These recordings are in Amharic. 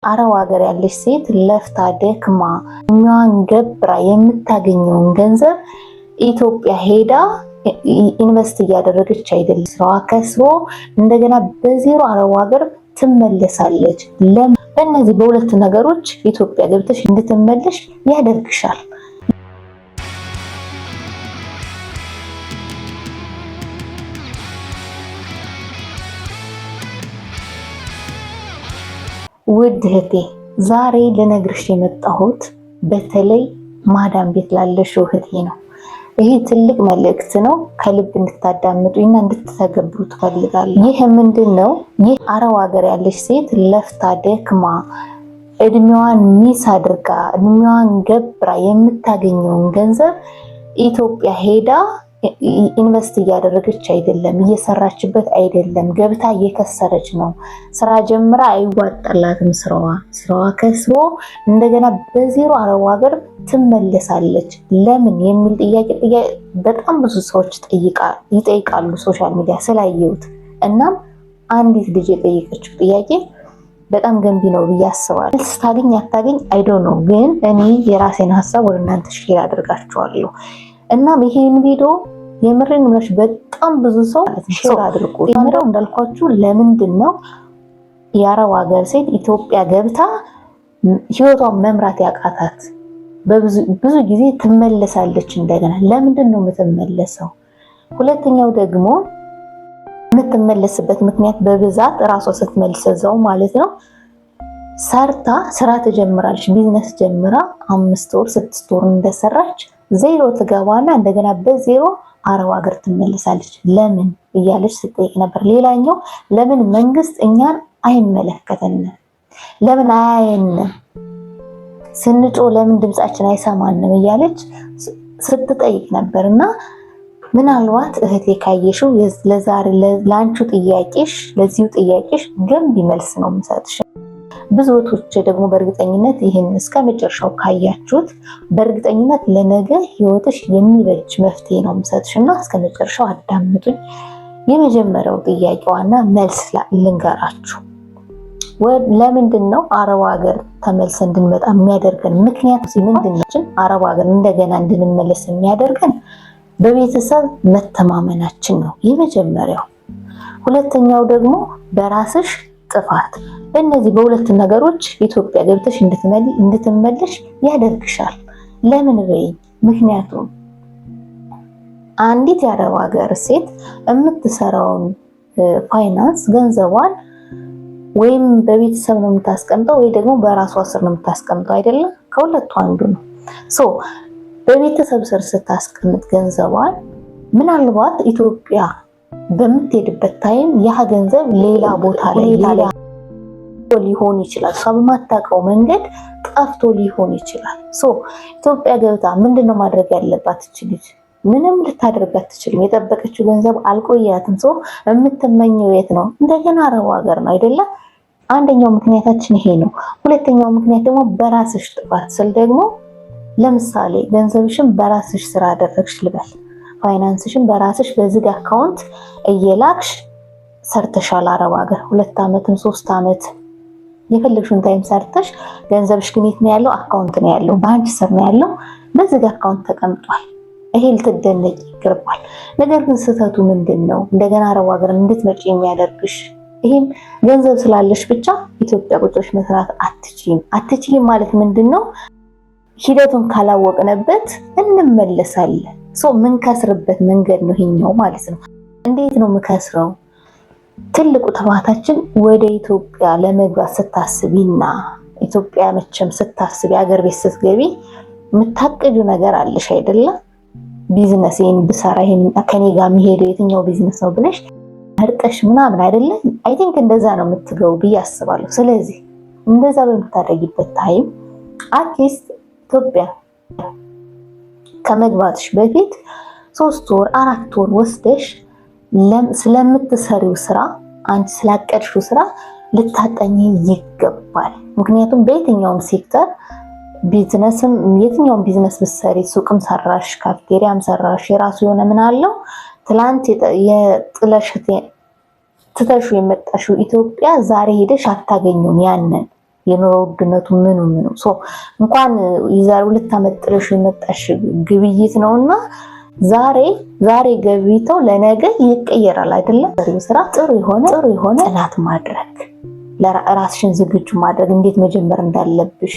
አረብ ሀገር ያለች ሴት ለፍታ ደክማ እድሜዋን ገብራ የምታገኘውን ገንዘብ ኢትዮጵያ ሄዳ invest እያደረገች አይደለም። ስራዋ ከስሮ እንደገና በዜሮ አረብ ሀገር ትመለሳለች። በእነዚህ በሁለት ነገሮች ኢትዮጵያ ገብተሽ እንድትመለሽ ያደርግሻል። ውድ እህቴ፣ ዛሬ ልነግርሽ የመጣሁት በተለይ ማዳም ቤት ላለሽው እህቴ ነው። ይሄ ትልቅ መልእክት ነው። ከልብ እንድታዳምጡኝና እንድትተገብሩ ትፈልጋለሁ። ይህ ምንድን ነው? ይህ አረብ ሀገር ያለች ሴት ለፍታ ደክማ እድሜዋን miss አድርጋ እድሜዋን ገብራ የምታገኘውን ገንዘብ ኢትዮጵያ ሄዳ invest እያደረገች አይደለም፣ እየሰራችበት አይደለም። ገብታ እየከሰረች ነው። ስራ ጀምራ አይዋጣላትም ስራዋ። ስራዋ ከስሮ እንደገና በዜሮ አረብ ሀገር ትመለሳለች። ለምን የሚል ጥያቄ በጣም ብዙ ሰዎች ይጠይቃሉ፣ social media ስላየሁት። እናም አንዲት ልጅ የጠየቀችው ጥያቄ በጣም ገንቢ ነው ብዬ አስባለሁ። መልስ ታገኝ አታገኝ I don't know፣ ግን እኔ የራሴን ሀሳብ ወደ እናንተ share አድርጋችኋለሁ። እናም ይሄን ቪዲዮ የምሬን ነው በጣም ብዙ ሰው share አድርጉ። የምሬው እንዳልኳችሁ ለምንድን ነው የአረብ ሀገር ሴት ኢትዮጵያ ገብታ ህይወቷን መምራት ያቃታት? ብዙ ጊዜ ትመለሳለች እንደገና። ለምንድን ነው የምትመለሰው? ሁለተኛው ደግሞ የምትመለስበት ምክንያት በብዛት እራሷ ስትመልስ እዛው ማለት ነው ሰርታ ስራ ትጀምራለች። ቢዝነስ ጀምራ 5 ወር 6 ወር እንደሰራች ዜሮ ትገባና እንደገና በዜሮ አረብ ሀገር ትመለሳለች። ለምን እያለች ስትጠይቅ ነበር። ሌላኛው ለምን መንግስት እኛን አይመለከተንም? ለምን አያየንም? ስንጮህ ለምን ድምጻችን አይሰማንም? እያለች ስትጠይቅ ነበር። እና ምናልባት እህቴ ካየሽው ለዛሬ ለአንቺ ጥያቄሽ ለዚሁ ጥያቄሽ ገንቢ መልስ ነው የምሰጥሽ። ብዙ እህቶች ደግሞ በእርግጠኝነት ይህን እስከ መጨረሻው ካያችሁት በእርግጠኝነት ለነገ ህይወትሽ የሚበጅ መፍትሄ ነው የምሰጥሽ እና እስከ መጨረሻው አዳምጡኝ። የመጀመሪያው ጥያቄዋና መልስ ልንገራችሁ። ለምንድን ነው አረብ ሀገር ተመልሰን እንድንመጣ የሚያደርገን ምክንያት ምንድን ነው? አረብ ሀገር እንደገና እንድንመለስ የሚያደርገን በቤተሰብ መተማመናችን ነው የመጀመሪያው። ሁለተኛው ደግሞ በራስሽ ጥፋት። በእነዚህ በሁለት ነገሮች ኢትዮጵያ ገብተሽ እንድትመለሽ ያደርግሻል። ለምን በይኝ። ምክንያቱም አንዲት የአረብ ሀገር ሴት የምትሰራውን ፋይናንስ ገንዘቧን ወይም በቤተሰብ ነው የምታስቀምጠው ወይ ደግሞ በራሷ ስር ነው የምታስቀምጠው፣ አይደለም? ከሁለቱ አንዱ ነው። So በቤተሰብ ስር ስታስቀምጥ ገንዘቧን ምናልባት ኢትዮጵያ በምትሄድበት time ያ ገንዘብ ሌላ ቦታ ላይ ሊሆን ይችላል። እሷ በማታውቀው መንገድ ጠፍቶ ሊሆን ይችላል። So ኢትዮጵያ ገብታ ምንድነው ማድረግ ያለባት? እች ልጅ ምንም ልታደርግ አትችልም። የጠበቀችው ገንዘብ አልቆያትም። So የምትመኘው የት ነው? እንደገና አረቡ ሀገር ነው፣ አይደለም? አንደኛው ምክንያታችን ይሄ ነው። ሁለተኛው ምክንያት ደግሞ በራስሽ ጥፋት ስል ደግሞ ለምሳሌ ገንዘብሽን በራስሽ ስራ አደረግሽ ልበል። ፋይናንስሽን በራስሽ በዝግ account እየላክሽ ሰርተሻል። አረብ ሀገር 2 ዓመትም 3 ዓመት የፈለግሽውን time ሰርተሽ ገንዘብሽ ግን የት ነው ያለው? Account ነው ያለው፣ በአንቺ ስር ነው ያለው፣ በዝግ account ተቀምጧል። ይሄ ልትደነቂ ይገባል። ነገር ግን ስህተቱ ምንድን ነው? እንደገና አረብ ሀገር እንድትመጪ የሚያደርግሽ ይሄም ገንዘብ ስላለሽ ብቻ ኢትዮጵያ ቁጭ ብለሽ መስራት አትችይም። አትችይም ማለት ምንድን ነው? ሂደቱን ካላወቅንበት እንመለሳለን። So ምንከስርበት መንገድ ነው ይሄኛው ማለት ነው። እንዴት ነው ምከስረው? ትልቁ ጥፋታችን ወደ ኢትዮጵያ ለመግባት ስታስቢና ኢትዮጵያ መቼም ስታስቢ አገር ቤት ስትገቢ የምታቅጂው ነገር አለሽ፣ አይደለም? ቢዝነስ ይሄን ብሰራ ይሄን ከኔ ጋር የሚሄደው የትኛው ቢዝነስ ነው ብለሽ መርጠሽ ምናምን፣ አይደለም? I think እንደዛ ነው የምትገቡ ብዬ አስባለሁ። ስለዚህ እንደዛ በምታደርጊበት time at least ኢትዮጵያ ከመግባትሽ በፊት 3 ወር 4 ወር ወስደሽ ስለምትሰሪው ስራ፣ አንቺ ስላቀድሽው ስራ ልታጠኚ ይገባል። ምክንያቱም በየትኛውም ሴክተር ቢዝነስም የትኛውም ቢዝነስ ብትሰሪ፣ ሱቅም ሰራሽ፣ ካፍቴሪያም ሰራሽ የራሱ የሆነ ምን አለው። ትላንት የጥለሽ ትተሹ የመጣሽው ኢትዮጵያ ዛሬ ሄደሽ አታገኙም ያንን። የኑሮ ውድነቱ ምኑ ምኑ so እንኳን የዛሬ 2 ዓመት ጥለሽ የመጣሽ ግብይት ነውና ዛሬ ገብይተው ለነገ ይቀየራል አይደለም። ስራ ጥሩ የሆነ ጥናት ማድረግ፣ ለራስሽን ዝግጁ ማድረግ፣ እንዴት መጀመር እንዳለብሽ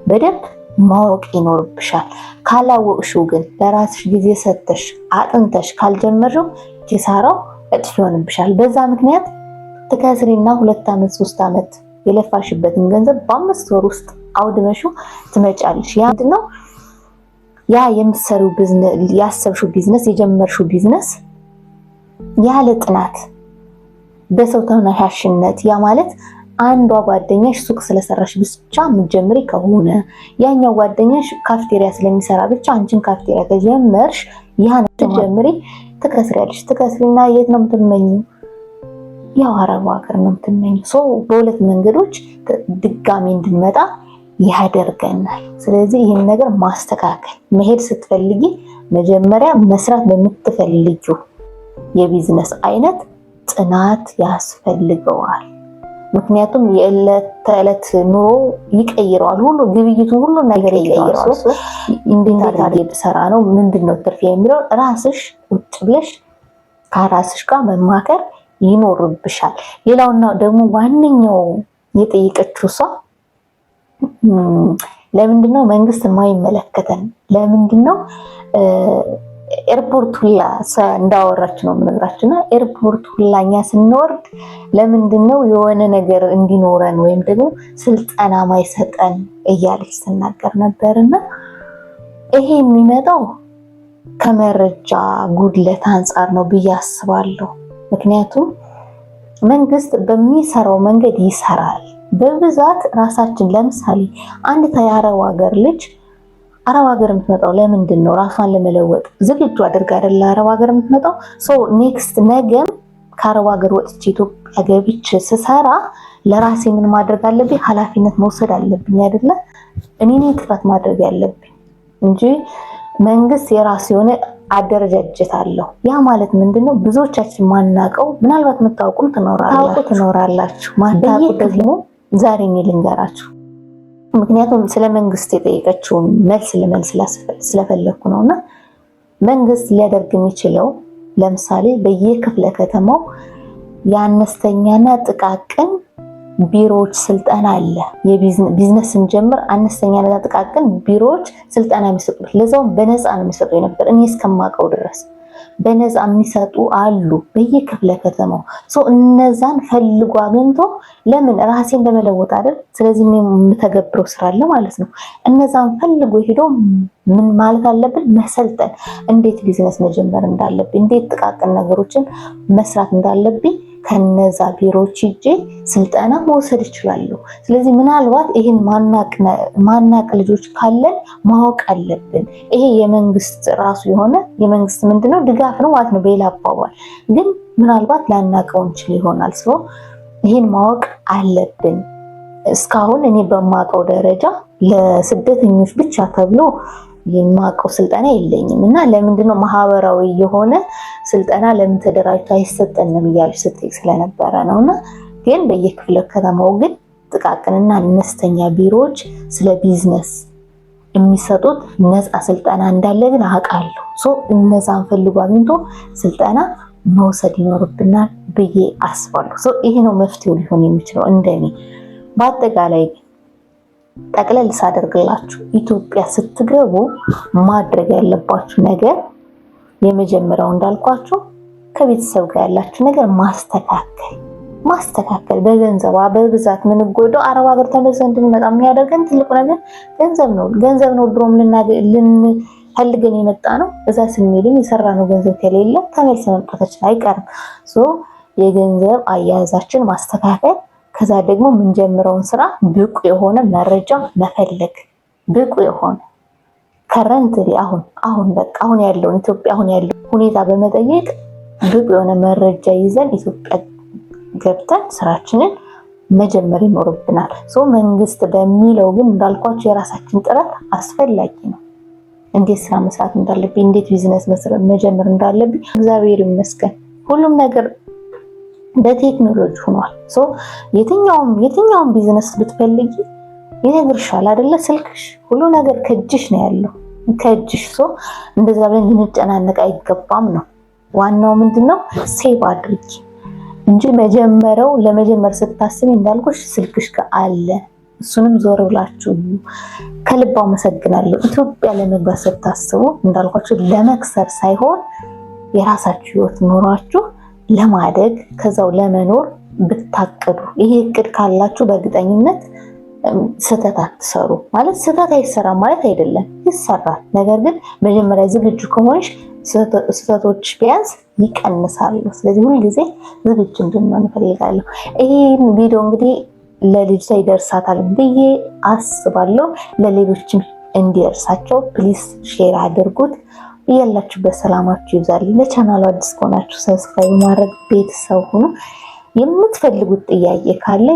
በደንብ ማወቅ ይኖርብሻል። ካላወቅሽው ግን፣ ለራስሽ ጊዜ ሰተሽ አጥንተሽ ካልጀመርሽው ኪሳራው እጥፍ ይሆንብሻል። በዛ ምክንያት ትከስሪና 2 ዓመት 3 ዓመት የለፋሽበትን ገንዘብ በ5 ወር ውስጥ አውድመሽው ትመጫለሽ። ያ ምንድነው? ያ የምትሰሪው ቢዝነስ፣ ያሰብሽው ቢዝነስ፣ የጀመርሽው ቢዝነስ ያለ ጥናት በሰው ተነሳሽነት፣ ያ ማለት አንዷ ጓደኛሽ ሱቅ ስለሰራሽ ብቻ የምትጀምሪ ከሆነ፣ ያኛው ጓደኛሽ ካፍቴሪያ ስለሚሰራ ብቻ አንቺን ካፍቴሪያ ከጀመርሽ፣ ያን ጀምሪ ትከስሪያለሽ። ትከስሪና የት ነው የምትመኚው? ያው አረቡ ሀገር ነው የምትመኚው። So በሁለት መንገዶች ድጋሚ እንድንመጣ ያደርገናል። ስለዚህ ይህን ነገር ማስተካከል፣ መሄድ ስትፈልጊ መጀመሪያ መስራት በምትፈልጊው የቢዝነስ አይነት ጥናት ያስፈልገዋል። ምክንያቱም የዕለት ተዕለት ኑሮ ይቀይረዋል። ሁሉ ግብይቱ፣ ሁሉ ነገር ይቀይረዋል። እንዴት አድርጌ ብሰራ ነው፣ ምንድን ነው ትርፍ የሚለው ራስሽ ቁጭ ብለሽ ከራስሽ ጋር መማከር ይኖርብሻል። ሌላውና ደግሞ ዋነኛው የጠየቀችው እሷ ለምንድን ነው መንግስት የማይመለከተን? ለምንድን ነው ኤርፖርት ሁላ እንዳወራች ነው የምነግራችሁ። እና ኤርፖርት ሁላ እኛ ስንወርድ ለምንድን ነው የሆነ ነገር እንዲኖረን ወይም ደግሞ ስልጠና ማይሰጠን እያለች ስናገር ነበርና ይሄ የሚመጣው ከመረጃ ጉድለት አንጻር ነው ብዬ አስባለሁ። ምክንያቱም መንግስት በሚሰራው መንገድ ይሰራል። በብዛት ራሳችን፣ ለምሳሌ አንድ የአረብ ሀገር ልጅ አረብ ሀገር የምትመጣው ለምንድን ነው? ራሷን ለመለወጥ ዝግጁ አድርጋ አይደለ አረብ ሀገር የምትመጣው? So next ነገም ከአረብ ሀገር ወጥቼ ኢትዮጵያ ገብቼ ስሰራ ለራሴ ምን ማድረግ አለብኝ? ኃላፊነት መውሰድ አለብኝ አይደለ? እኔ ነኝ ጥረት ማድረግ ያለብኝ እንጂ መንግስት የራሱ የሆነ አደረጃጀት አለው። ያ ማለት ምንድነው? ብዙዎቻችን ማናቀው፣ ምናልባት የምታውቁም ትኖራላችሁ፣ ማታውቁ ደግሞ ዛሬ እኔ ልንገራችሁ። ምክንያቱም ስለ መንግስት የጠየቀችውን መልስ ለመልስ ስለፈለግኩ ነው። እና መንግስት ሊያደርግ የሚችለው ለምሳሌ በየክፍለ ከተማው የአነስተኛና ጥቃቅን ቢሮዎች ስልጠና አለ። የቢዝነስ ስንጀምር አነስተኛና ጥቃቅን ቢሮዎች ስልጠና የሚሰጡበት፣ ለዛውም በነፃ ነው የሚሰጡ የነበር፣ እኔ እስከማውቀው ድረስ በነፃ የሚሰጡ አሉ በየክፍለ ከተማው። So እነዛን ፈልጎ አግኝቶ፣ ለምን? ራሴን ለመለወጥ አይደል? ስለዚህ የምተገብረው ስራ አለ ማለት ነው። እነዛን ፈልጎ ሄዶ ምን ማለት አለብን? መሰልጠን፣ እንዴት ቢዝነስ መጀመር እንዳለብኝ፣ እንዴት ጥቃቅን ነገሮችን መስራት እንዳለብኝ ከነዛ ቢሮዎች ሂጄ ስልጠና መውሰድ እችላለሁ። ስለዚህ ምናልባት ይህን ማናቅ ልጆች ካለን ማወቅ አለብን። ይሄ የመንግስት ራሱ የሆነ የመንግስት ምንድነው ድጋፍ ነው ማለት ነው። በሌላ አባባል ግን ምናልባት ላናቀው እንችል ይሆናል። So ይህን ማወቅ አለብን። እስካሁን እኔ በማውቀው ደረጃ ለስደተኞች ብቻ ተብሎ የማውቀው ስልጠና የለኝም። እና ለምንድነው ማህበራዊ የሆነ ስልጠና ለምን ተደራጅቶ አይሰጠንም እያለች ስትጠይቅ ስለነበረ ነው። እና ግን በየክፍለ ከተማው ግን ጥቃቅንና አነስተኛ ቢሮዎች ስለ ቢዝነስ የሚሰጡት ነፃ ስልጠና እንዳለ ግን አውቃለሁ። So እነዛን ፈልጎ አግኝቶ ስልጠና መውሰድ ይኖርብናል ብዬ አስባለሁ። So ይሄ ነው መፍትሄው ሊሆን የሚችለው እንደኔ። በአጠቃላይ ጠቅለል ሳደርግላችሁ ኢትዮጵያ ስትገቡ ማድረግ ያለባችሁ ነገር የመጀመሪያው እንዳልኳችሁ ከቤተሰብ ጋር ያላችሁ ነገር ማስተካከል ማስተካከል። በገንዘብ በብዛት የምንጎዳው፣ አረብ ሀገር ተመልሰን እንድንመጣ የሚያደርገን ትልቁ ነገር ገንዘብ ነው። ገንዘብ ነው ድሮም ልንፈልገን የመጣ ነው። እዛ ስንሄድም የሰራነው ገንዘብ ከሌለ ተመልሰን መምጣታችን አይቀርም። So የገንዘብ አያያዛችን ማስተካከል፣ ከዛ ደግሞ የምንጀምረውን ስራ ብቁ የሆነ መረጃ መፈለግ፣ ብቁ የሆነ currently አሁን አሁን በቃ አሁን ያለውን ኢትዮጵያ አሁን ያለው ሁኔታ በመጠየቅ ብቁ የሆነ መረጃ ይዘን ኢትዮጵያ ገብተን ስራችንን መጀመር ይኖርብናል። So መንግስት በሚለው ግን እንዳልኳቸው የራሳችን ጥረት አስፈላጊ ነው። እንዴት ስራ መስራት እንዳለብኝ፣ እንዴት ቢዝነስ መጀመር እንዳለብኝ፣ እግዚአብሔር ይመስገን ሁሉም ነገር በቴክኖሎጂ ሆኗል። So የትኛውም ቢዝነስ ብትፈልጊ ይነግርሻል አይደለ? ስልክሽ ሁሉ ነገር ከእጅሽ ነው ያለው፣ ከእጅሽ። So እንደዛ ብለን ልንጨናነቅ አይገባም ነው። ዋናው ምንድነው? Save አድርጊ እንጂ መጀመሪያው ለመጀመር ስታስቢ እንዳልኩሽ ስልክሽ ጋር አለ። እሱንም ዞር ብላችሁ ከልብ አመሰግናለሁ። ኢትዮጵያ ለመግባት ስታስቡ እንዳልኳችሁ ለመክሰር ሳይሆን የራሳችሁ ህይወት ኖሯችሁ ለማደግ፣ ከዛው ለመኖር ብታቅዱ፣ ይሄ እቅድ ካላችሁ በእርግጠኝነት ስህተት አትሰሩ። ማለት ስህተት አይሰራም ማለት አይደለም፣ ይሰራል። ነገር ግን መጀመሪያ ዝግጁ ከሆንሽ ስህተቶች ቢያንስ ይቀንሳሉ። ስለዚህ ሁልጊዜ ዝግጁ እንድንሆን እፈልጋለሁ። ይሄን ቪዲዮ እንግዲህ ለልጅቷ ይደርሳታል ብዬ አስባለሁ። ለሌሎችም እንዲደርሳቸው please share አድርጉት። እያላችሁበት ሰላማችሁ ይብዛልኝ። ለቻናሉ አዲስ ከሆናችሁ subscribe ማድረግ ቤተሰብ ሁኑ። የምትፈልጉት ጥያቄ ካለ፣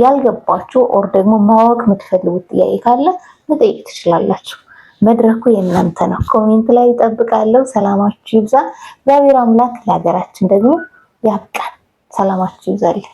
ያልገባችሁ or ደግሞ ማወቅ የምትፈልጉት ጥያቄ ካለ መጠየቅ ትችላላችሁ። መድረኩ የእናንተ ነው። Comment ላይ እጠብቃለሁ። ሰላማችሁ ይብዛ። እግዚአብሔር አምላክ ለሀገራችን ደግሞ ያብቃን። ሰላማችሁ ይብዛልኝ።